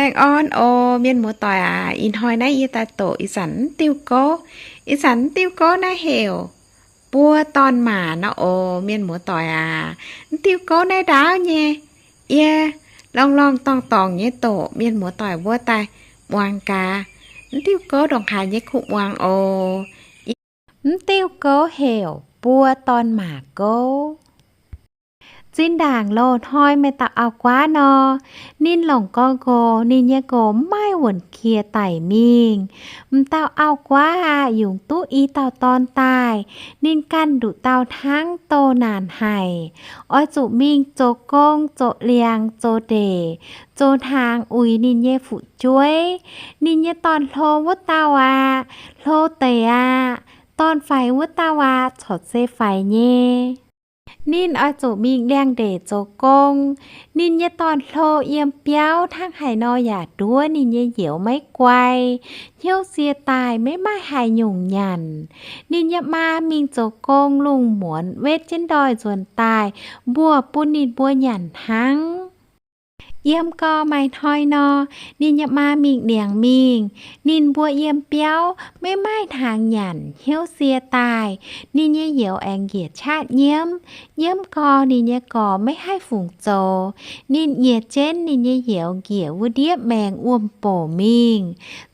Baengh orn oc mienh muoz-doic aac. Ih hnoi naaiv yie daaih doqc ih zanc mv diuh gouv. Ih zanc mv diuh gouv naaiv heuc buo dorn-maac nor oc mienh muoz-doic aac. Mv diuh gouv naaiv ndaauv nyei, yie lorngh lorngh dorngh dorngh nyei doqc, mienh muoz-doic mbuo daaih muangx gaax. Mv diuh gouv ndongc haaix nyei kuv muangx oc. Mv diuh gouv heuc buo dorn-maac gouv. Zinh ndaangc loz-hnoi maaih dauh auv-guaav nor, ninh longc gorngv-nqox, ninh nyei nqox mv maaih wuonc qiex daic mingh. M'dauh auv-guaav aah, yungz duqv i dauh dorn daaih, ninh ganh nduqc dauh hnangv, doh naanc haic. Oix zuqc mingh zoux gong, zoux liangx, zoux ndeic, zoux hnaangx uix ninh nyei fu'jueiv. Ninh nyei dorn-hlo wuov dauh aah, hlo deix aqv. Dorn-faix wuov dauh aah, corc se faix nyei. Ninh oix zuqc mingh liangx-ndeic zoux gong. Ninh nyei dorn-hlo yiem biauv hnangv haaix nor yaac nduov ninh nyei youz maiv guai. Hnyouv sie daaih maiv maaih haaix nyungc nyanc. Ninh nyei maa mingh zoux gong lungh muonz wetv jienv ndoih nzuonx daaih mbuox bun ninh mbuo nyanc hnangv. Yiem gau maaih hnoi nor, ninh nyei maa mingh niangx mingh. Ninh mbuo yiem biauv maiv maaih hnaangx nyanc, hnyouv sie daaih. Ninh nyei youz aengx njiec qaqv nyiemv. Nyiemv gau ninh nyei gorx maiv haih fungc zoux. Ninh nyiec jienv ninh nyei youz njiec wuov ndiev maengx wuom-bouc mingh,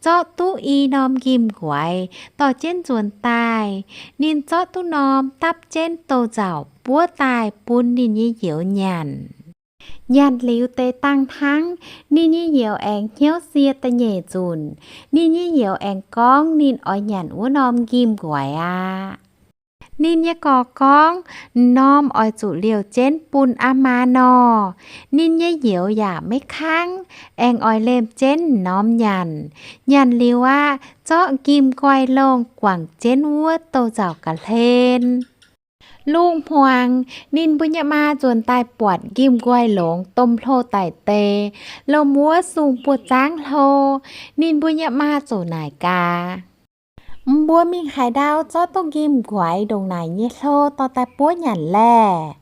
zorqv duqv i norm njimv-nquaix dorh jienv nzuonx daaih. Ninh zorqv duqv norm dapv jienv douz-nzauc buov daaih bun ninh nyei youz nyanc. Nyanc liuz deix dangh hnangv, ninh nyei youz aengx hnyouv sie da'nyeic nzunc. Ninh nyei youz aengx gorngv ninh oix nyanc wuov norm njimv-nquaix aqv. Ninh nyei gorx gorngv, m'norm oix zuqc liouh jienv bun aa maa nor. Ninh nyei youz yaac maiv kangv, aengx oix lemh jienv m'norm nyanc. Nyanc liuz aqv, zorqv njimv-nquaix longh guangc jienv wuov douz-nzauc ga'hlen. Lungh hmuangx, ninh mbuo nyei maa nzuonx daaih buatc njimv-nquaix longx domh hlo daic deix, lomh wuov sung buoz-zaangv hlo. Ninh mbuo nyei maa ziouc naaic gaax, mbuo mingh haaix ndau zorqv duqv njimv-nquaix ndongc naaic nyei hlo dorh daaih buov nyanc laeh?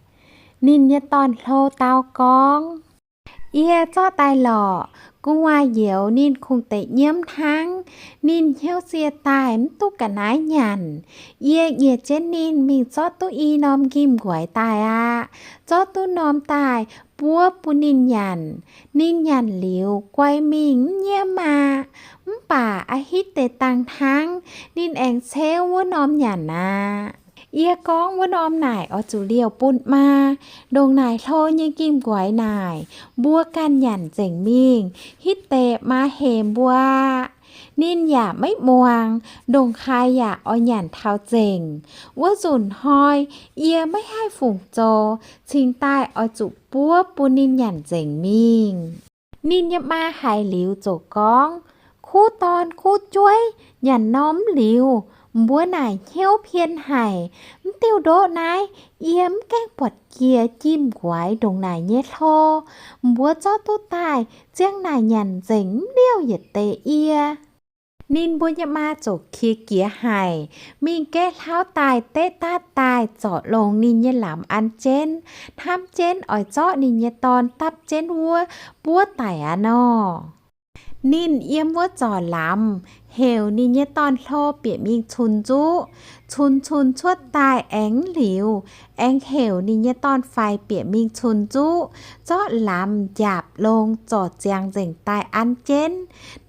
Ninh nyei dorn-hlo dau gorngv, yie zorqv daaih lorqc. Gu'nguaaz-youz ninh kungx deix nyiemv hnangv. Ninh hnyouv sie daaih mv duqv ga'naaiv nyanc. Yie nyiec jienv ninh mingh zorqv duqv i norm njimv-nquaix daaih aqv. Zorqv duqv norm daaih buov bun ninh nyanc. Ninh nyanc liuz guai mingh mv nyiemv aqv. Mv baac a'hitv deix dangh hnangv, ninh aengx ceuv wuov norm nyanc aqv. Yie gorngv wuov norm naaic oix zuqc liouh bun maa. Ndongc naaic hlo nyei njimv-nquaix naaic, mbuo ganh nyanc nzengc mingh, hitv deix maa hemx mbuo aqv. Ninh yaac maiv muangx, ndongc haaix yaac oix nyanc taux nzengc. Wuov nzunc hnoi, yie maiv haih fungc zoux, cingx daaih oix zuqc buov bun ninh nyanc nzengc mingh. Ninh nyei maa haiz liuz ziouc gorngv, kuv dorn kuv jueiv, nyanc norm mv liuz, mbuo naaic hnyouv pien haic. Mv diuh ndoqv naaiv, yie mv gaengh buatc jiex njimv-nquaix ndongc naaic nyei hlo. Mbuo zorqv duqv daaih ziang naaic nyanc nzengc mv liouh yietc deix yie. Ninh mbuo nyei maa ziouc qiex jiez haic, mingh gaeqv hlauv daaih deqv daatv daaih zorc longx ninh nyei lamz an jienv, hnamv jienv oix zorqv ninh nyei dorn dapv jienv wuov buov daic aqv nor. Ninh yiem wuov zorc lamz, heuc ninh nyei dorn-hlo bieqc mingh cunx nzuqv. Cunx cunx cuotv daaih aengx mv liuz, aengx heuc ninh nyei dorn-faix bieqc mingh cunx nzuqv, zorqv lamz njaapc longx zorc ziangx nzengc daaih an jienv.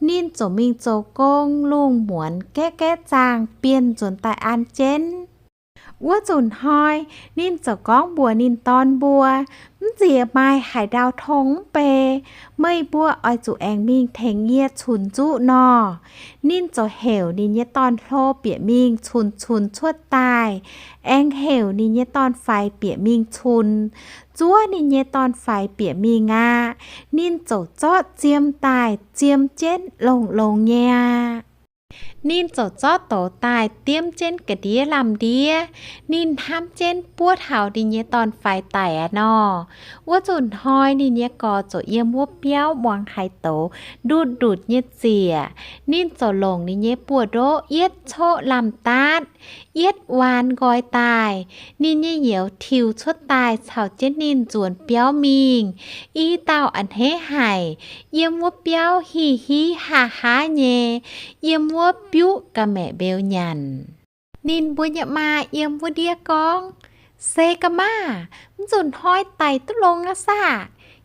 Ninh ziouc mingh zoux gong, lungh muonz gaeqv gaeqv zaangh bienh nzuonx daaih an jienv. Wuov nzunc hnoi, ninh ziouc gorngv mbuox ninh dorn mbuo, mv nziex maaih haaix ndau tong mv bei, meih mbuo oix zuqc aengx mingh tengx yie cunx nzuqv nor. Ninh ziouc heuc ninh nyei dorn-hlo bieqc mingh cunx cunx cuotv daaih, aengx heuc ninh nyei dorn-faix bieqc mingh cunx. Zuov ninh nyei dorn-faix bieqc mingh aqv, ninh ziouc zorqv ziem daaih ziem jienv longx longx nyei aqv. Ninh ziouc zorqv douz daaih diemv jienv ga'ndiev lamh ndiev. Ninh hnamv jienv buov taux ninh nyei dorn-faix daic aqv nor. Wuov nzunc hnoi ninh nyei gorx ziouc yiem wuov biauv muangx haaix douz ndutv-ndutv nyei ziec. Ninh ziouc longc ninh nyei buoz-ndoqv yietv coqv lamh ndaatv, yietv waan nqoi daaih. Ninh nyei youz tiux cuotv daaih caux jienv ninh nzuonx biauv mingh. I dauh a'hneiv haic, yiem wuov biauv hih hiv haa haav nyei, yiem wuov biuqv ga'maeqc mbeux nyanc. Ninh mbuo nyei maa yiem wuov ndiev gorngv, Se ga'maah, mv nzunc hnoi daic duqv longx aqv saah?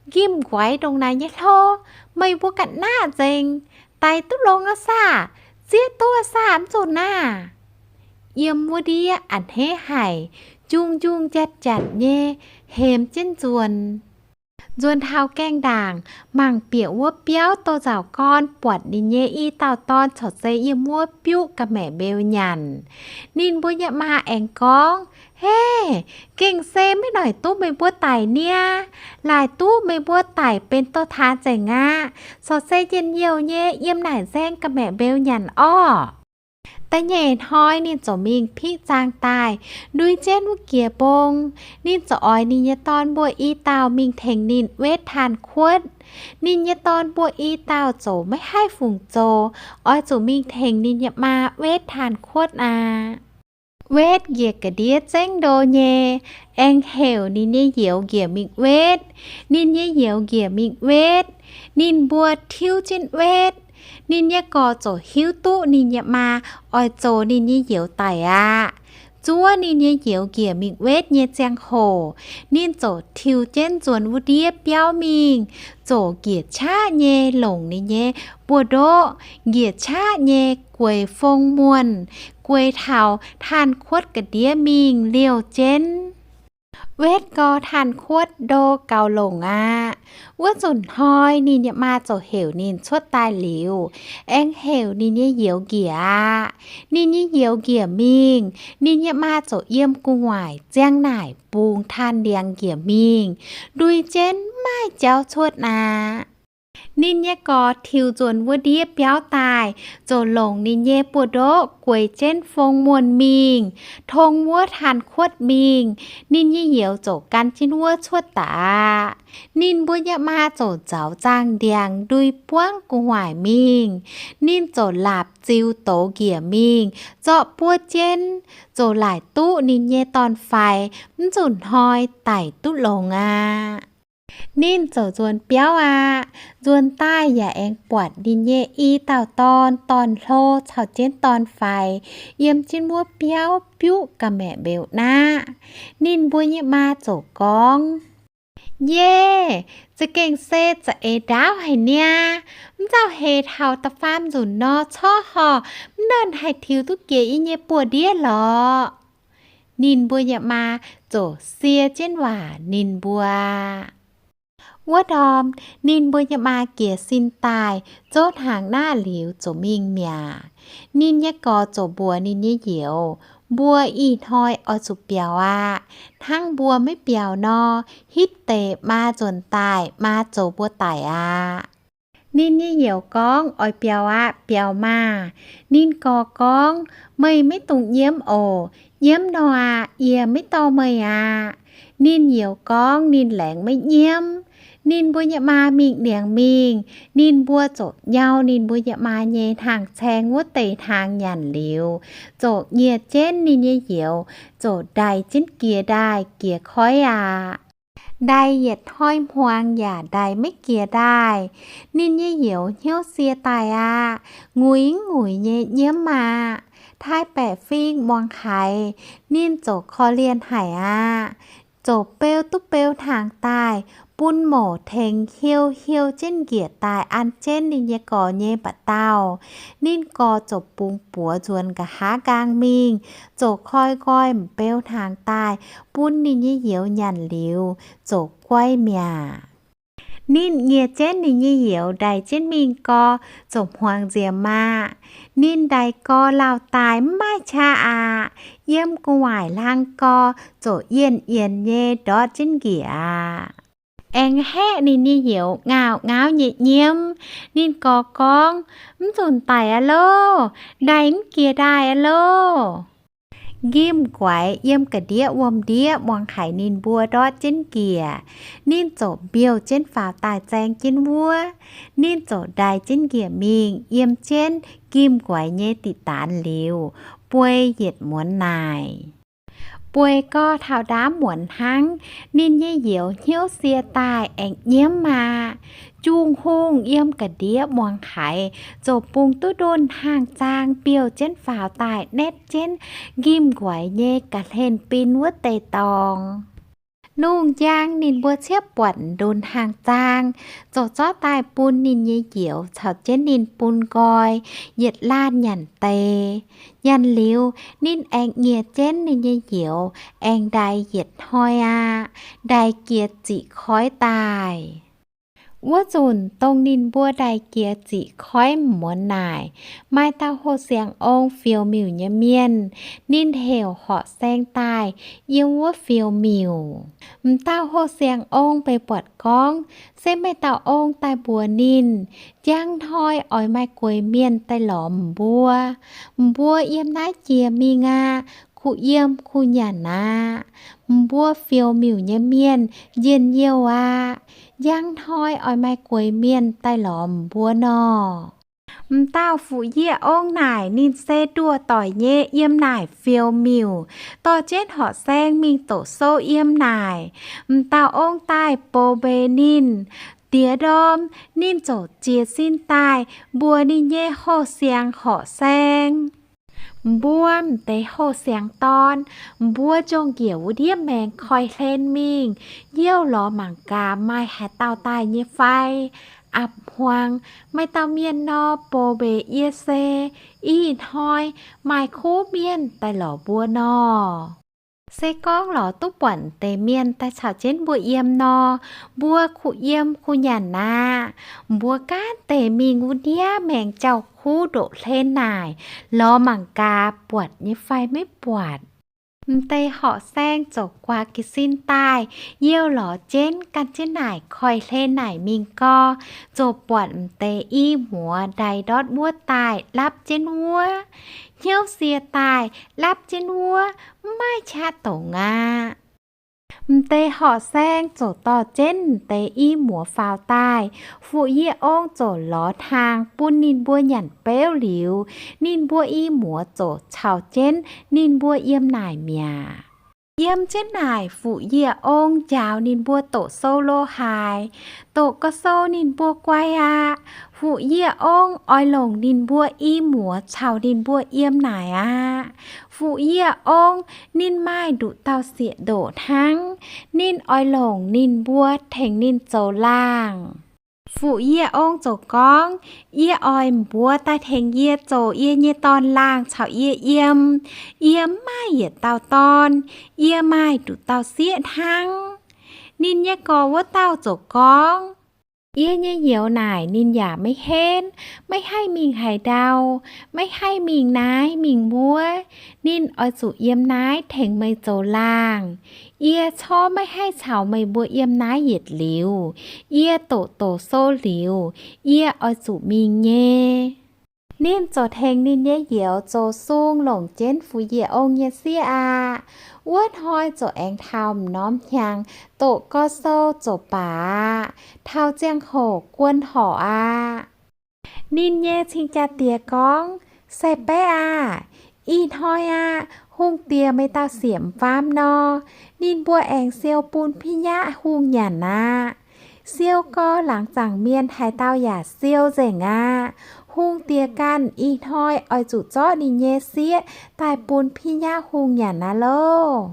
Nqimh nquaix ndongc naaic nyei hlo, meih mbuo ga'naaiv nzengc, daic duqv longx aqv saah? Zieqv duqv aqv saah mv nzunc naaiv? Yiem wuov ndiev a'hneiv haic, njung-njung njatv-njatv nyei hemx jienv nzuonx. Nzuonx taux gaengh ndaangc, mangc bieqc wuov biauv douz-nzauc gorn buatc ninh nyei i dauh dorn caux se yiem wuov biuqv ga'maeqc mbeux nyanc. Ninh mbuo nyei maa aengx gorngv, Hei, gengh se maiv noic duqv meih mbuo daic niaa. Laaic duqv meih mbuo daic benx douz-taaix nzengc aqv. Corc se njien-youh nyei yiem naaic nzaeng ga'maeqc mbeux nyanc orv. Da'nyeic hnoi ninh ziouc mingh piqv zaangh daaih, ndui jienv wuov jiex mbong. Ninh ziouc oix ninh nyei dorn mbuo i dauh mingh tengx ninh wetv tanh kuotv. Ninh nyei dorn mbuo i dauh ziouc maiv haih fungc zoux, oix zuqc mingh tengx ninh nyei maa wetv tanh kuotv aqv. Wetv njiec ga'ndiev zengv ndo nyei, aengx heuc ninh nyei youz njiec mingh wetv. Ninh nyei youz njiec mingh wetv, ninh mbuo tiuv jienv wetv. Ninh nyei gorx ziouc hiuv duqv ninh nyei maa oix zoux ninh nyei youz daic aqv. Zuov ninh nyei youz njiec mingh wetv nyei ziangh hoc, ninh ziouc tiux jienv nzuonx wuov ndiev biauv mingh, ziouc njiec qaqv nyei longc ninh nyei buoz-ndoqv, njiec qaqv nyei gueix fong muonh, gueix taux tanh kuotv ga'ndiev mingh liouh jienv. Wetv gau tanh kuotv ndo gaux longc aqv. Wuov nzunc hnoi ninh nyei maa ziouc heuc ninh cuotv daaih liuz, aengx heuc ninh nyei youz njiec aqv. Ninh nyei youz njiec mingh, ninh nyei maa ziouc yiem gu'nguaaic ziang naaic bungx tanh ndiangx njiec mingh, ndui jienv maiv maaih jauv cuotv aqv. Ninh nyei gorx tiux nzuonx wuov ndiev biauv daaih, ziouc longc ninh nyei buoz-ndoqv gueix jienv fong muonh mingh, tong wuov tanh kuotv mingh. Ninh nyei youz ziouc gan jienv wuov cuotv daaih aqv. Ninh mbuo nyei maa ziouc nzauz zaangh ndiangx ndui buangv gu'nguaaic mingh. Ninh ziouc laapc ziux douz njiec mingh, zorqv buov jienv, ziouc laaic duqv ninh nyei dorn-faix mv nzunc hnoi daic duqv longx aqv. Ninh ziouc nzuonx biauv aqv. Nzuonx daaih yaac aengx buatc ninh nyei i dauh dorn, dorn-hlo caux jienv dorn-faix, yiem jienv wuov biauv biuqv ga'maeqc mbeux naqv. Ninh mbuo nyei maa ziouc gorngv, Yie, za'gengh se za'eix ndaauv haic niaa. Mv nzauh heix taux da'faam nzunc nor, corc horc mv nernh haih tiux duqv jiex yie nyei buoz-ndiev lorqc. Ninh mbuo nyei maa ziouc sie jienv waac ninh mbuo. Wuov ndorm ninh mbuo nyei maa jiez sin daaih, zouv hnaangx naaiv liuz ziouc mingh mi'aqv. Ninh nyei gorx ziouc mbuox ninh nyei youz, Mbuo ih hnoi oix zuqc biaux aqv. Hnangv mbuo maiv biaux nor, hitv deix maa nzuonx daaih, maa zoux mbuo daic aqv. Ninh nyei youz gorngv, Oix biaux aqv, biaux maah! Ninh gorx gorngv, Meih maiv dungx nyiemv oc. Nyiemv nor aqv, yie maiv dorh meih aqv. Ninh youz gorngv ninh laengz maiv nyiemv. Ninh mbuo nyei maa mingh ndiangx mingh. Ninh mbuo ziouc nyau ninh mbuo nyei maa nyei hnaangx-caeng wuov deix hnaangx nyanc liuz, ziouc nyieh jienv ninh nyei youz, ziouc ndaix jienv jiex ndaaih jiex koiv aqv. Ndaix yietc hnoi hmuangx yaac ndaix maiv jiex ndaaih. Ninh nyei youz hnyouv sie daaih aqv. Nguix mv nguix nyei nyiemv aqv. Taaih baeqc fing muangx haiz, ninh ziouc korv-lienh haic aqv. Ziouc beu duqv beu hnaangx daaih, bun mouc tengx hieu hieu jienv njiec daaih an jienv ninh nyei gorx nyei mba'dauh. Ninh gorx ziouc bungx buoz nzuonx nqa'haav nqaang mingh, ziouc koi nqoi m'beu hnaangx daaih bun ninh nyei youz nyanc liuz, ziouc guai mi'aqv. Ninh nyieh jienv ninh nyei youz ndaix jienv mingh gorx, ziouc hmuangx nziemx aqv. Ninh ndaix gorx lauh daaih mv maaih qaqv aqv. Yiem gu'nguaaic hlang gorx ziouc yienh yienc nyei ndortv jienv njiec aqv. aengx haeqv ninh nyei youz ngauh ngauv nyei nyiemv. Ninh gorx gorngv, Mv zunc daic aqv loh! Ndaix mv jiex ndaaih aqv loh! Nqimh Guaix yiem ga'ndiev wuom-ndiev muangx haiz ninh mbuo ndortv jienv njiec, ninh ziouc mbiouh jienv faaux daaih zaeng jienv wuov. Ninh ziouc ndaix jienv njiec mingh yiem jienv Nqimh Guaix nyei diqc daanx liuz, bueix yietc muonz naaic. Bueix gau taux ndaamv muonz hnangv, ninh nyei youz hnyouv sie daaih aengx nyiemv aqv. Jung hungh yiem ga'ndiev muangx haiz, ziouc bungx duqv ndonh hnaangx-zaang biouh jienv faaux daaih naetv jienv Nqimh Guaix nyei ga'hlen bin wuov deix dorngx. Lungh njang ninh mbuo ciepv buatc ndonh hnaangx-zaang, ziouc zorqv daaih bun ninh nyei youz caux jienv ninh bun nqoi yietc laanh nyanc deix. Nyanc liuz, ninh aengx nyiec jienv ninh nyei youz aengx ndaix yietc hnoi aqv, ndaix jiex ziqc koiv daaih. Wuov nzunc dongh ninh mbuo ndaix jiex ziqc koiv muonz naaic, maaih dauh hoh siang ong fiou miuc nyei mienh, ninh heuc horqc saeng daaih yiem wuov fiou miuc. M'dauh hoh siang ong beiv buatc gorngv se maaih dauh ong daaih mbuox ninh, njang hnoi oix maaih gueix mienh daaih lorz m'buo. M'buo yiem naaiv jiex mingh aqv. Kuh yiem kuh nyanc aqv. M'buo fiou miuc nyei mienh njien-youh aqv. Njang hnoi oix maaih gueix mienh daaih lorz m'buo nor. M'dauh fu'yiev ong naaic ninh se nduoh doic nyei yiem naaic fiou miuc, dorh jienv horqc saeng mingh doqc sou yiem naaic. M'dauh ong daaih bou mbeix ninh. Diex ndorm ninh ziouc jiez sin daaih mbuox ninh nyei hoh siang horqc saeng, mbuo m'deix hoh siang dorn, mbuo njongc njiec wuov ndiev maengx koi hlen mingh, youh lorz mangc gaax maaih haaix dauh daaih nyei fai. Apc hmuangx maaih dauh mienh nor bou mbeix yie se, ih hnoi maaih kuv mienh daaih lorz mbuo nor. Se gorngv lorz duqv buatc deix mienh daaih caux jienv mbuo yiem nor, mbuo kuh yiem kuh nyanc aqv. Mbuo gaanv deix mingh wuov ndiev maengx jauv-kuv ndoqc hlen naaic, lorz mangc gaax buatc nyei fai maiv buatc. M'deix horqc saeng ziouc guaax jiez sin daaih, youh lorz jienv gan jienv naaic koi hlen naaic mingh gau, ziouc buatc m'deix i muoz ndaix ndortv wuov daaih lapv jienv wuov. Hnyouv sie daaih lapv jienv wuov, mv maaih qaqv dongz aqv. M'deix horqc saeng ziouc dorh jienv m'deix i muoz faaux daaih. Fu'yiev ong ziouc lorz hnaangx bun ninh mbuo nyanc beuv liuz, ninh mbuo i muoz ziouc caux jienv ninh mbuo yiem naaic mi'aqv. Yiem jienv naaic, fu'yiev ong njaaux ninh mbuo doqc sou lo haaix, doqc gau sou ninh mbuo guai aqv. Fu'yiev ong oix longc ninh mbuo i muoz caux ninh mbuo yiem naaic aqv. Fu'yiev ong ninh maaih nduqc dauh sieqv-ndoqc hnangv. Ninh oix longc ninh mbuo tengx ninh zoux laangh. Fu'yiev ong ziouc gorngv, Yie oix mbuox daaih tengx yie zoux yie nyei dorn-laangh caux yie yiem. Yie mv maaih yietc dauh dorn. Yie maaih nduqc dauh sieqv hnangv. Ninh nyei gorx wuov dauh ziouc gorngv, Yie nyei youz naaic ninh yaac maiv henv, maiv haih mingh haaix ndau, maiv haih mingh naaiv mingh wuov. Ninh oix zuqc yiem naaiv tengx meih zoux laangh. Yie corc maiv haih caux meih mbuo yiem naaiv yietc liuz. Yie doqc doqc sou liuz, yie oix zuqc mingh nyei. Ninh ziouc tengx ninh nyei youz zoux sung longc jienv fu'yiev ong nyei sieqv aqv. Wuov hnoi ziouc aengx taux m'normh hnyangx doqc gau sou zoux baac aqv. Taux ziangh hoc guon horc aqv. Ninh nyei cing-jaa-diex gorngv, Sai-baeqv aah! Ih hnoi aqv, hungh diex meih dauh sieqv m'faam nor, ninh mbuo aengx siou bun piv nyaqv hungh nyanc aqv. Siou gau, laangz zaangc mienh haaix dauh yaac siou nzengc aqv. Hungh diex ganh ih hnoi oix zuqc zorqv ninh nyei sieqv daaih bun piv nyaqv hungh nyanc aqv loh.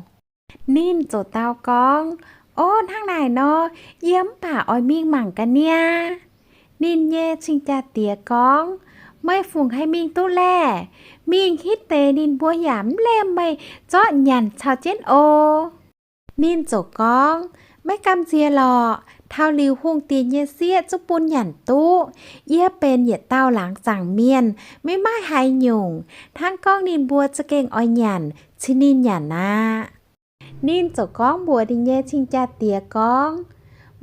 Ninh ziouc dau gorngv, O, hnangv naaic nor, yie mv baac oix mingh mangc ga'naaiv. Ninh nyei cing-jaa-diex gorngv, Meih fungc haih mingh duqv laeh? Mingh hitv deix ninh mbuo yaac mv lemh meih zorqv nyanc caux jienv oc. Ninh ziouc gorngv, Maiv gamh nziex lorqc. Taux liuz hungh diex nyei sieqv zungv bun nyanc duqv. Yie benx yietc dauh laangz zaangc mienh, maiv maaih haaix nyungc. Hnangv gorngv ninh mbuo za'gengh oix nyanc, cin ninh nyanc aqv. Ninh ziouc gorngv mbuox ninh nyei cing-jaa-diex gorngv,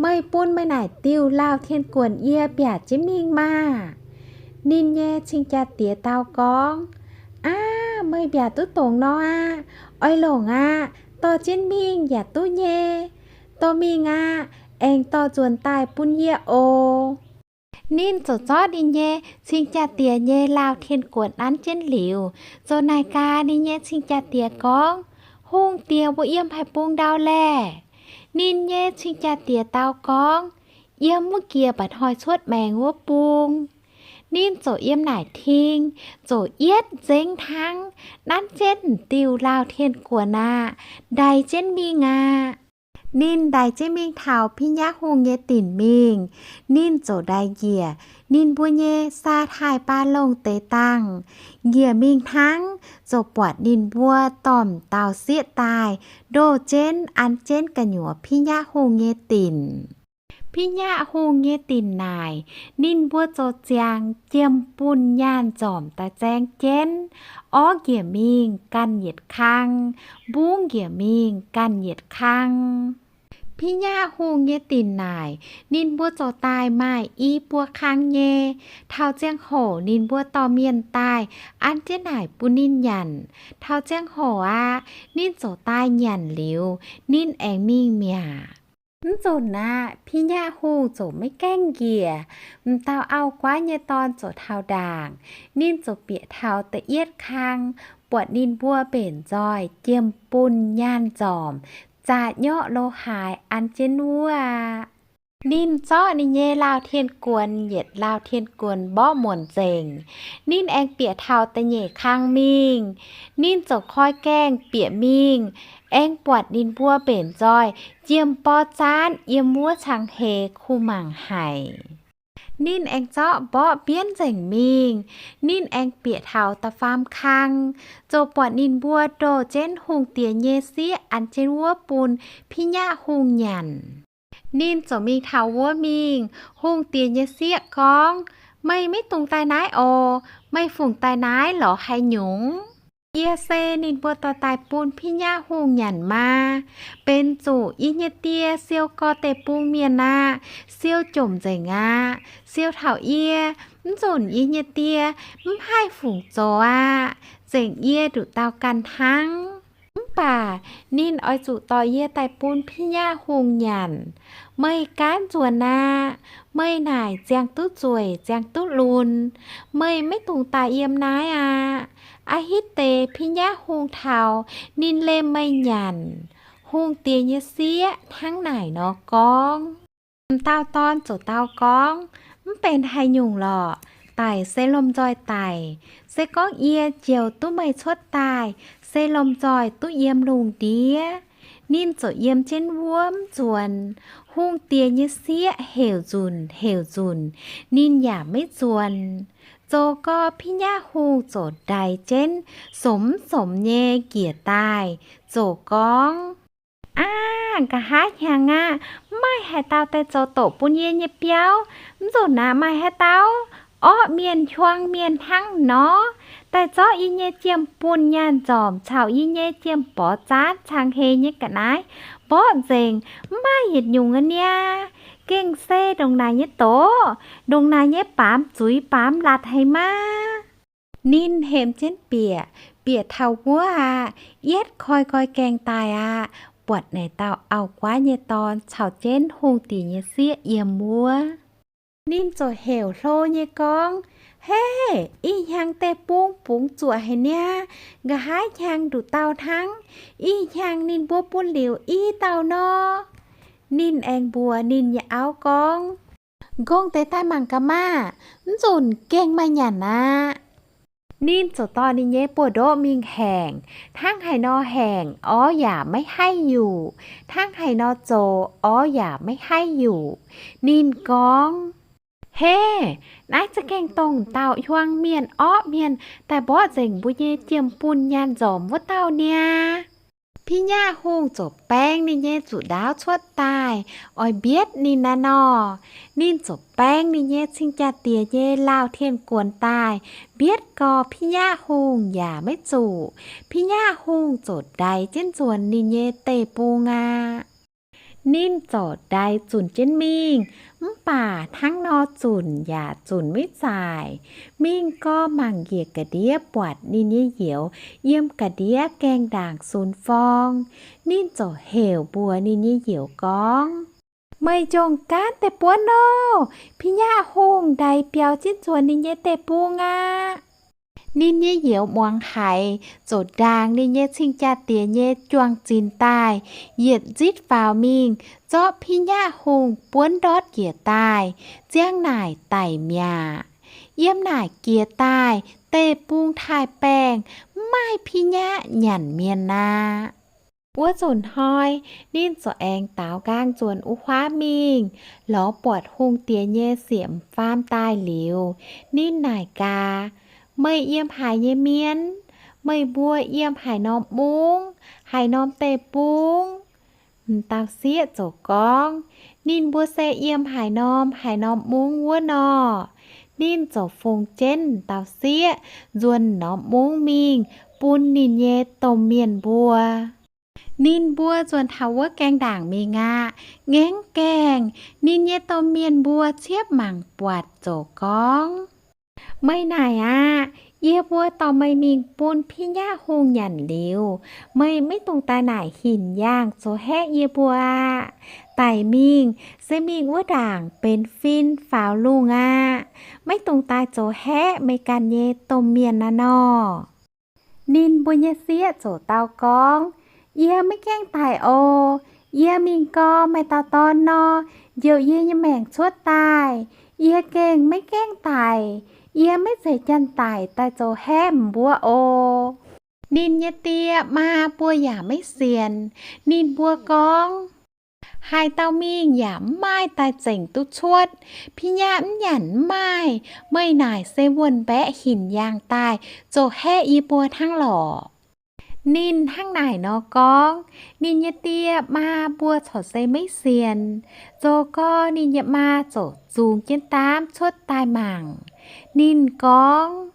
Meih bun meih naaic diuh lauh tien-guonc yie mbiaauc jienv mingh maah! Ninh nyei cing-jaa-diex dau gorngv, Aav, meih mbiaauc duqv dongz nor aqv. Oix longc aqv. Dorh jienv mingh yaac duqv nyei. Dorh mingh aqv. Aengx dorh nzuonx daaih bun yie oc. Ninh ziouc zorqv ninh nyei cing-jaa-diex nyei lauh tien-guonc nanv jienv liuz, ziouc naaic gaax ninh nyei cing-jaa-diex gorngv, Hungh diex mbuo yiem haaix bung ndau laeh? Ninh nyei cing-jaa-diex dau gorngv, Yiem wuov njiec mba'hnoi cuotv maengx wuov bung. Ninh ziouc yiem naaic ting, ziouc yietv nzengv hnangv, nanv jienv diuh lauh tien-guonc aqv, ndaix jienv mingh aqv. Ninh ndaix jienv mingh taux Binh Nyaqv Hungh nyei dinc mingh. Ninh ziouc ndaix njiec ninh mbuo nyei saa taaih baa longh deix dangh. Njiec mingh hnangv, ziouc buatc ninh mbuo dorh m'dauh sieqv daaih, ndoh jienv an jienv gu'nyuoz Binh Nyaqv Hungh nyei dinc. Binh Nyaqv Hungh nyei dinc naaic, ninh mbuo zoux ziangx jiem-bunh nyaanh nzormc daaih zaeng jienv. Orv njiec mingh ganh yietc kang, mbungv njiec mingh ganh yietc kang. Binh Nyaqv Hungh nyei dinc naaic, ninh mbuo zoux daaih maaih i buo kang nyei. Taux ziangh hoc ninh mbuo dorh mienh daaih an jienv naaic bun ninh nyanc. Taux ziangh hoc aqv, ninh ziouc daaih nyanc liuz, ninh aengx mingh mi'aqv. Mv nzunc aqv, Binh Nyaqv Hungh ziouc maiv gaengh njiec. M'dauh auv-guaav nyei dorn ziouc taux ndaangc. Ninh ziouc bieqc taux da'yietv kang, buatc ninh mbuo mbenc nzoih jiem-bunh nyaanh nzormc, zaqc nyorqv lo haaix an jienv wuov aqv. Ninh zorqv ninh nyei laauh tien-guonx yietc laauh tien-guonx mborqv muonc nzengc. Ninh aengx bieqc taux da'nyeic kang mingh. Ninh ziouc koi gaengh bieqc mingh, aengx buatc ninh mbuo mbenc nzoih jiem-borv zaanv yiem wuov cang heix kuh mangc haic. Ninh aengx zorqv mborqv mbienv nzengc mingh. Ninh aengx bieqc taux da'faam kang, ziouc buatc ninh mbuo ndoh jienv hungh diex nyei sieqv an jienv wuov bun Binh Nyaqv Hungh nyanc. Ninh ziouc mingh taux wuov mingh. Hungh diex nyei sieqv gorngv, Meih maiv dungx daaih naaiv oc. Meih fungc daaih naaiv lorz haaix nyungc? Yie se ninh mbuo dorh daaih bun Binh Nyaqv Hungh nyanc maa. Benx zuqc yie nyei die siou gorx deic-bung mienh aqv. Siou jomc nzengc aqv. Siou taux yie, mv nzunc yie nyei die mv haih fungc zoux aqv. Nzengc yie nduqc dauh ganh hnangv. Mv baac ninh oix zuqc dorh yie daaih bun Binh Nyaqv Hungh nyanc. Meih gaanv nzuonx aqv. Meih naaic ziangh duqv zueic, ziangh duqv lunx. Meih maiv dungx daaih yiem naaiv aqv. A'hitv deix Binh Nyaqv Hungh taux, ninh liemh meih nyanc. Hungh diex nyei sieqv hnangv naaic nor gorngv. M'dauh dorn ziouc dau gorngv, Mv benx haaix nyungc lorqc. Daic se lomh nzoih daic. Se gorngv yie njoux duqv meih cuotv daaih, se lomh nzoih duqv yiem lungh ndiev. Ninh ziouc yiem jienv wuov mv nzuonx. Hungh diex nyei sieqv heuc nzunc heuc nzunc, ninh yaac maiv nzuonx. Zoux gorx Binh Nyaqv Hungh ziouc ndaix jienv somx somx nyei njiec daaih, ziouc gorngv, Aav, nqa'haav hnyangx aqv. Mv maaih haaix dauh daaih zoux doqc bun yie nyei biauv. Mv nzunc naaiv maaih haaix dauh orqv mienh hiuang mienh hnangv nor, daaih zorqv yie nyei jiem-bunh nyaanh nzormc caux yie nyei jiem-borv zaanv cang heix nyei ga'naaiv mborqv nzengc. Mv maaih yietc nyungc aqv niaa. Gengh se ndongc naaic nyei doqc, ndongc naaic nyei baamz zuiz baamz latc haic maa. Ninh hemx jienv bieqc, bieqc taux wuov aqv, yietv koi nqoi gaengh daaih aqv, buatc naaic dauh auv-guaav nyei dorn caux jienv hungh diex nyei sieqv yiem wuov. Ninh ziouc heuc hlo nyei gorngv, Hei, ih hnyangx deic-bung bungx zuoqc haic niaa. Nqa'haav hnyangx nduqc dauh hnangv. Ih hnyangx ninh mbuo bun liuz i dauh nor. Ninh aengx mbuox ninh nyei auv gorngv, Nqongh deix daaih mangc gaax maah! Mv nzunc gengh maaih nyanc aqv. Ninh ziouc dorh ninh nyei buoz-ndoqv mingh haengc. Hnangv haaix nor haengc, orv yaac maiv haih yuqc. Hnangv haaix nor zoux, orv yaac maiv haih yuqc. Ninh gorngv, He, naaiv za'gengh dongh dauh hiuang mienh, orqv mienh, daaih mborqv nzengc mbuo nyei jiem-bunh nyaanh nzormc wuov dauh niaa. Binh nyaqv hungh ziouc baeng ninh nyei zuqc ndaauv cuotv daaih, oix mbietv ninh naaiv nor. Ninh ziouc baeng ninh nyei cing-jaa-diex nyei laauh tien-guonx daaih, mbietv gorx binh nyaqv hungh yaac maiv zuqc. Binh nyaqv hungh ziouc ndaix jienv nzuonx ninh nyei deic-bung aqv. Ninh ziouc ndaix zunc jienv mingh, mv baac hnangv nor zunc yaac zunc maiv zaaic. Mingh gau mangc njiec ga'ndiev buatc ninh nyei youz yiem ga'ndiev gaengh ndaangc sunx forng. Ninh ziouc heuc mbuox ninh nyei youz gorngv, Meih njongc gaanv deic-bung nor, Pi Nyaqv Hungh ndaix biaux jienv nzuonx ninh nyei deic-bung aqv. Ninh nyei youz muangx haiz, ziouc ndaangc ninh nyei cing-jaa-diex nyei juang-zinx daaih, yietc nzitv faaux mingh, zorqv Pi Nyaqv Hungh buonv ndortv njiec daaih, ziang naaic daic mi'aqv. Yiem naaic jiex daaih, deic-bung taaih-baengh, mv maaih Pi Nyaqv nyanc mienh aqv. Wuov nzunc hnoi, ninh ziouc aengx daaux nqaang nzuonx wuov huaav mingh, lorz buatc hungh diex nyei sieqv m'faam daaih liuz, ninh naaic gaax, Meih yiem haaix nyei mienh? Meih mbuo yiem haaix norm mungv, haaix norm deic-bung? M'dauh sieqv ziouc gorngv, Ninh mbuo se yiem haaix norm haaix norm mungv wuov nor. Ninh ziouc fungx jienv m'dauh sieqv nzuonx norm mungv mingh bun ninh nyei domh mienh mbuo. Ninh mbuo nzuonx taux wuov gaengh ndaangc mingh aqv. Ngaengv gaengh, ninh nyei domh mienh mbuo ciepv mangc buatc ziouc gorngv, Meih naaic aqv. Yie mbuo dorh meih mingh bun Pi Nyaqv Hungh nyanc liuz, meih maiv dungx daaih naaic hinc yaangh zoux haeqv yie mbuo aqv. Daic mingh se mingh wuov ndaangc benx fin faaux lungh aqv. Maiv dungx daaih zoux haeqv meih ganh nyei domh mienh aqv nor. Ninh mbuo nyei sieqv ziouc dau gorngv, Yie maiv gaengh daic oc. Yie mingh gau maaih dauh dorn nor, njoux yie nyei maengc cuotv daaih. Yie gengh maiv gaengh daic. Yie maiv zeiz janx-daic daaih zoux haeqv m'mbuo oc. Ninh nyei die maa mbuo yaac maiv sienx. Ninh mbuo gorngv, Haaix dauh mingh yaac mv maaih daaih zengc duqv cuotv. Pi Nyaqv mv nyanc mv maaih. Meih naaic se wuonh mbaeqc hinc yaangh daaih zoux haeqv yie mbuo hnangv lorqc. Ninh hnangv naaic nor gorngv, ninh nyei die maa mbuo corc se maiv sienx. Zoux gau ninh nyei maa ziouc zungx jienv daamv cuotv daaih mangc. Ninh gorngv,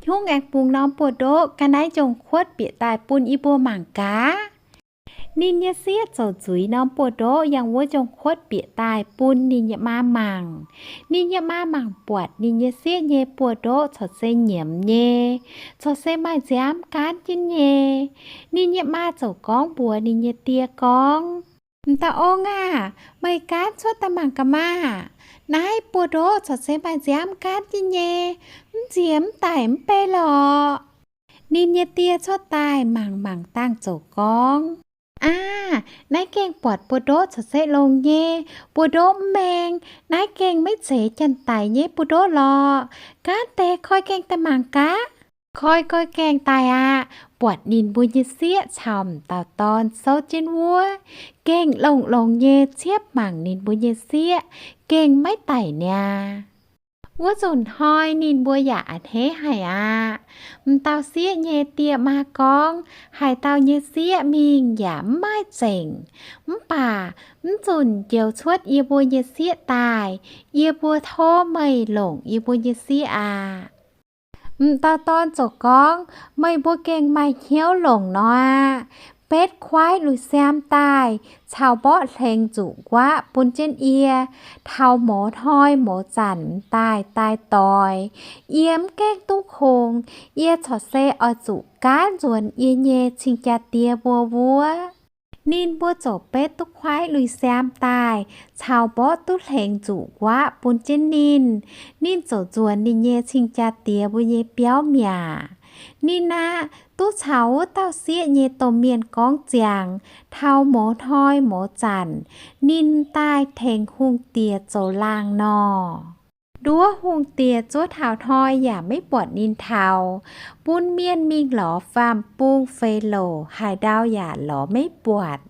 Hnyungv aengx bungx norm buoz-ndoqv ga'naaiv njongh kuotv bieqc daaih bun yie mbuo mangc gaax. Ninh nyei sieqv ziouc nzuiz norm buoz-ndoqv yangh wuov njongh kuotv bieqc daaih bun ninh nyei maa mangc. Ninh nyei maa mangc buatc ninh nyei sieqv nyei buoz-ndoqv corc se nyiemz nyei, corc se maaih nziaamv gaanv jienv nyei. Ninh nyei maa ziouc gorngv mbuox ninh nyei die gorngv, M'dauh ong aah! Meih gaanv cuotv daaih mangc gaax maah! Naaiv buoz-ndoqv corc se maaih nziaamv gaanv jienv nyei, mv nziex mv daic mv bei lorqc. Ninh nyei die cuotv daaih mangc mangc dangh ziouc gorngv, Aav, naaiv gengh buatc buoz-ndoqv corc se longx nyei, buoz-ndoqv mv maeng. Naaiv gengh maiv zeiz janx-daic nyei buoz-ndoqv lorqc. Gaanv deix koi gaengh daaih mangc gaax. Koi, koi gaengh daaih aqv. Buatc ninh mbuo nyei sieqv caux m'dauh dorn souv jienv wuov, gengh longx-longx nyei ciepv mangc ninh mbuo nyei sieqv, gengh maiv daic niaa. Wuov nzunc hnoi ninh mbuo yaac a'hneiv haic aqv. M'dauh sieqv nyei die maa gorngv, haaix dauh nyei sieqv mingh yaac mv maaih zengc. Mv baac mv zunc njoux cuotv yie mbuo nyei sieqv daaih. Yie mbuo tov meih longc yie mbuo nyei sieqv aqv. M'dauh dorn ziouc gorngv, meih mbuo gengh maaih hnyouv longc nor aqv. Betv kuaaiv lui-siaam daaih caux mborqv hlengx nzuqc nquaqv bun jienv yie, taux mouz hnoi mouz zanc m'daaih daaih doix. Yie mv gaengh duqv kungx, yie corc se oix zuqc gaanv nzuonx yie nyei cing-jaa-die mbuo wuov. Ninh mbuo ziouc betv duqv kuaaiv lui-siaam daaih caux mborqv duqv hlengx nzuqc nquaqv bun jienv ninh. Ninh ziouc nzuonx ninh nyei cing-jaa-die mbuo nyei biauv mi'aqv. Ninh aqv, duqv caux wuov dauh sieqv nyei domh mienh gorngv ziangx, taux mouz hnoi mouz zanc ninh daaih tengx hungh diex zoux laangh nor. Nduov hungh diex zuov taux hnoi yaac maiv buatc ninh taux. Bun mienh mingh lorz faam-bung, fei louc, haaix ndau yaac lorz maiv buatc.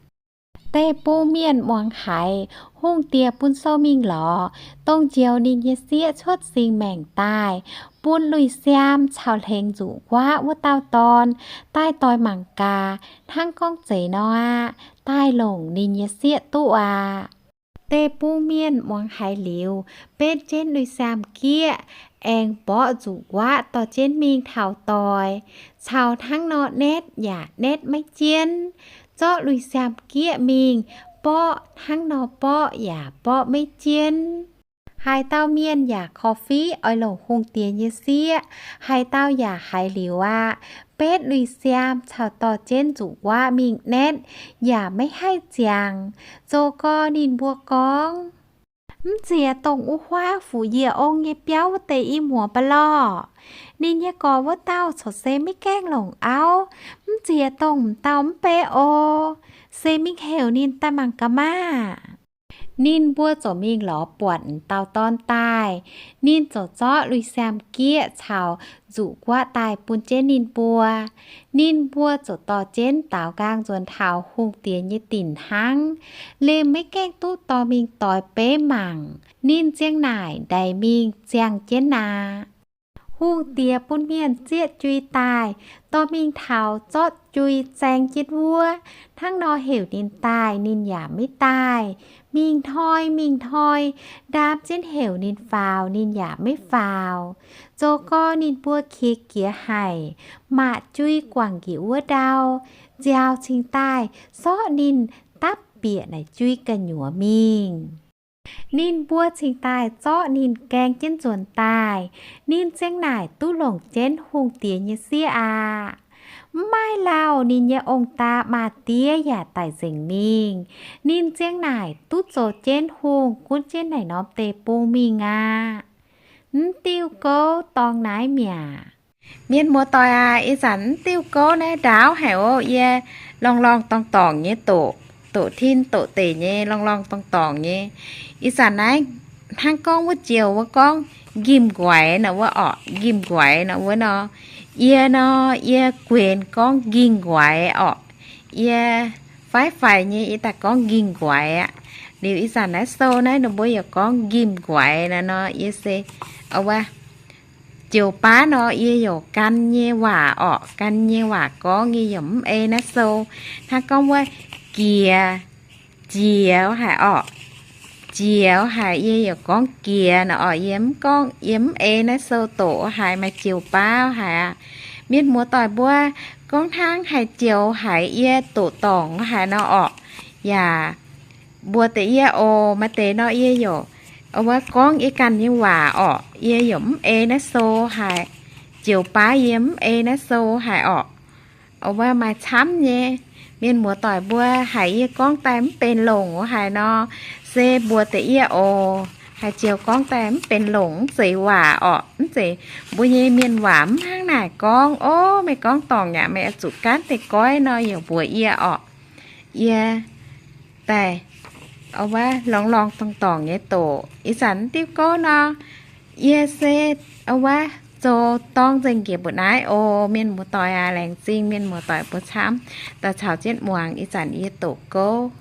Deic-bung mienh muangx haiz, hungh diex bun sou mingh lorz, dongh njoux ninh nyei sieqv cuotv singx maengc daaih, bun lui-siaam caux hlengx nzuqc nquaqv wuov dauh dorn daaih doix mangc gaax, hnangv gorngv zeiz nor aqv, daaih longc ninh nyei sieqv duqv aqv. Deic-bung mienh muangx haiz liuz, betv jienv lui-siaam-gieqv, aengx mborqv nzuqc nquaqv dorh jienv mingh taux doix, caux hnangv nor netv yaac netv maiv jienv, zorqv lui-siaam-gieqv mingh borqv hnangv nor borqv yaac borqv maiv jienv. Haaix dauh mienh yaac korv-fiqv oix longc hungh diex nyei sieqv, haaix dauh yaac haiz liuz aqv. Betv Lui-Siaam caux dorh jienv nzuqc nquaqv mingh netv yaac maiv haih ziangx. Zoux gorx ninh mbuo gorngv, Mv ziex dongh wuov huaav fu'jueiv yie ong nyei biauv wuov deix i muoz ba'lorh. Ninh nyei gorx wuov dauh corc se maiv gaengh longc auv. Mv ziex dongh m'dauh mv bei oc. Se mingh heuc ninh daaih mangc gaax maah! Ninh mbuo ziouc mingh lorz buatc m'dauh dorn daaih. Ninh ziouc zorqv Lui-Siaam gieqv caux nzuqc nquaqv daaih bun jienv ninh mbuo. Ninh mbuo ziouc dorh jienv daaux nqaang nzuonx taux hungh diex nyei dinc hnangv. Liemh maiv gaengh duqv dorh mingh doix beiv mangc. Ninh ziang naaic ndaix mingh ziangh jienv aqv. Hungh diex bun mienh zieqv jui daaih, dorh mingh taux zorqv jui zaeng jienv wuov. Hnangv nor heuc ninh daaih, ninh yaac maiv daaih. Mingh hnoi mingh hnoi, ndaam jienv heuc ninh faaux, ninh yaac maiv faaux. Zoux gorx ninh mbuo qiex jiez haic, maaih jui guangc njiec wuov ndau. Nziaaux cingx daaih zorqv ninh dapv bieqc naaic jui gu'nyuoz mingh. Ninh mbuo cingx daaih zorqv ninh gaeng jienv nzuonx daaih. Ninh ziang naaic duqv longc jienv hungh diex nyei sieqv aqv. Mv maaih lauh ninh nyei ong-daa maa-diev yaac daic nzengc mingh. Ninh ziang naaic duqv zoux jienv hungh gunv jienv naaic norm deic-bung mingh aqv. Mv diuh gouv dorngx naaiv mi'aqv. Mienh muoz-doic aac, ih zanc mv diuh gouv naaiv ndaauv haic oc. Yie lorngh lorngh dorngh dorngc nyei doqc, doqc tin doqc deic nyei, lorngh lorngh dorngh dorngc nyei. Ih zanc naaiv hnangv gorngv wuov joux wuov gorngv nqimh nquaix nor wuov orqc, nqimh nquaix nor wuov nor. Yie nor, yie guenx gorngv nqimh nquaix orqc. Yie faix-faix nyei yie daaih gorngv nqimh nquaix aqv. Liuz ih zanc naaiv sou naaiv ninh mbuo yaac gorngv nqimh nquaix nor, yie se, wuov, joux baav nor yie yaac gan nyei waac orqc, gan nyei waac gorngv, yie yaac mv ei naaiv sou. Hnangv gorngv wuov jiex, jiex haic orqc. Jiex haic, yie yaac gorngv jiex nor orqc, yie mv gorngv, yie mv ei naaiv sou doqc haic, maaih joux baav haic aqv. Mienh muoz-doic mbuo gorngv hnangv haaix joux haic yie doqc dorngc haic nor orqc. Yaac mbuox deix yie oc. Maaih deix nor yie yaac, wuov, gorngv yie ganh nyei waac orqc, yie yaac mv ei naaiv sou haic. Joux baav yie mv ei naaiv sou haic orqc. Wuov maaih camv nyei. Mienh muoz-doic mbuo haiz yie gorngv daaih mv benx longc wuov haic nor, se mbuox deix yie oc. Haaix joux gorngv daaih mv benx longc, mv zeiz waac orqc, mv zeiz mbuo nyei mienh waac, mv hnangv naaic gorngv, ov, meih gorngv dorngc yaac meih oix zuqc gaanv deix goiv nor, yaac mbuox yie orqc. Yie daaih, wuov, lorngh lorngh dorngh dorngc nyei doqc. Ih zanc mv diuh gouv nor, yie se, wuov, zoux dorng nzengc njiec mbu'naaiv oc. Mienh muoz-doic aac, laengz zingh mienh muoz-doic mbuo camv daaih caux jienv muangx ih zanc yie doqc gouv.